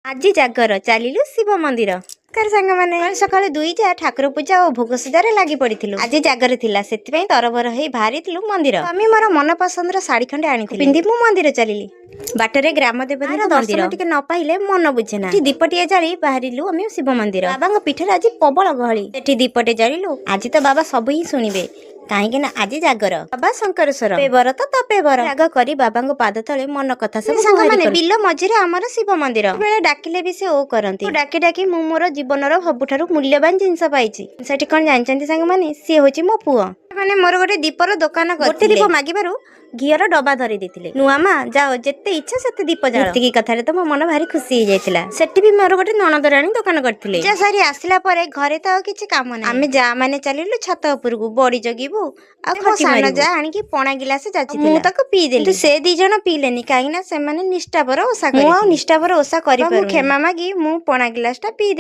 ଆଜି ଜାଗର, ଚାଲିଲୁ ଶିବ ମନ୍ଦିର। ନମସ୍କାର ସାଙ୍ଗମାନେ। ସକାଳୁ ସକାଳୁ ଦୁଇ ଯା ଠାକୁର ପୂଜା ଓ ଭୋଗ ସଜାରେ ଲାଗି ପଡିଥିଲୁ। ଆଜି ଜାଗର ଥିଲା, ସେଥିପାଇଁ ତରବର ହେଇ ବାହାରିଥିଲୁ ମନ୍ଦିର। ସ୍ୱାମୀ ମୋର ମନ ପସନ୍ଦର ଶାଢୀ ଖଣ୍ଡେ ଆଣିଥିଲେ, ପିନ୍ଧି ମୁଁ ମନ୍ଦିର ଚାଲିଲି। ବାଟରେ ଗ୍ରାମ ଦେବତୀଙ୍କ ଦର୍ଶନ ଟିକେ ନ ପାଇଲେ ମନ ବୁଝେ ନା। ସେଠି ଦୀପଟିଏ ଜାଳି ବାହାରିଲୁ ଆମେ ଶିବ ମନ୍ଦିର। ବାବାଙ୍କ ପୀଠରେ ଆଜି ପ୍ରବଳ ଗହଳି। ସେଠି ଦୀପଟେ ଜାଳିଲୁ। ଆଜି ତ ବାବା ସବୁ ହିଁ ଶୁଣିବେ, କାହିଁକି ନା ଆଜି ଜାଗର। ବାବା ଶଙ୍କରେଶ୍ୱର ବର ତ ତପେ ବର ରାଗ କରି ବାବାଙ୍କ ପାଦ ତଳେ ମନ କଥା ସବୁ। ସାଙ୍ଗମାନେ, ବିଲ ମଝିରେ ଆମର ଶିବ ମନ୍ଦିର। ବେଳେ ଡାକିଲେ ବି ସେ ଓ କରନ୍ତି। ଡାକି ଡାକି ମୁଁ ମୋର ଜୀବନର ସବୁଠାରୁ ମୂଲ୍ୟବାନ ଜିନିଷ ପାଇଛି। ସେଠି କଣ ଜାଣିଛନ୍ତି ସାଙ୍ଗମାନେ? ସିଏ ହଉଛି ମୋ ପୁଅ। ମାନେ ମୋର ଗୋଟେ ଦୀପର ଦୋକାନ, ଗୋଟେ ଦୀପ ମାଗିବାରୁ ଘିଅର ଡବା ଧରି ଦେଇଥିଲେ। ନୂଆ ମା, ଯାଅ, ଯେତେ ଇଚ୍ଛା ସେତେ ଦୀପ ଜାଳ। ଏତିକି କଥାରେ ତ ମୋ ମନ ଭାରି ଖୁସି ହେଇଯାଇଥିଲା। ସେଠି ବି ମୋର ଗୋଟେ ନଣଦରାଣୀ ଦୋକାନ କରିଥିଲେ। ପୂଜା ସାରି ଆସିଲା ପରେ ଘରେ ତ ଆଉ କିଛି କାମ ନାହିଁ। ଆମେ ଯା ମାନେ ଚାଲିଲୁ ଛାତ ଉପରକୁ, ବଡି ଜଗିବୁ ଆଉ ଖଟି। ସାନ ଯା ଆଣିକି ପଣା ଗିଲାସ ଯାଚି, ମୁଁ ତାକୁ ପିଇଦେଲି, କିନ୍ତୁ ସେ ଦି ଜଣ ପିଇଲେନି, କାହିଁକି ନା ସେମାନେ ନିଷ୍ଠାପର ଓଷା। ମୁଁ ଆଉ ନିଷ୍ଠାପର ଓଷା କରିପାରୁ, କ୍ଷମା ମାଗି ମୁଁ ପଣା ଗିଲାସ ଟା ପିଇଦେଲି।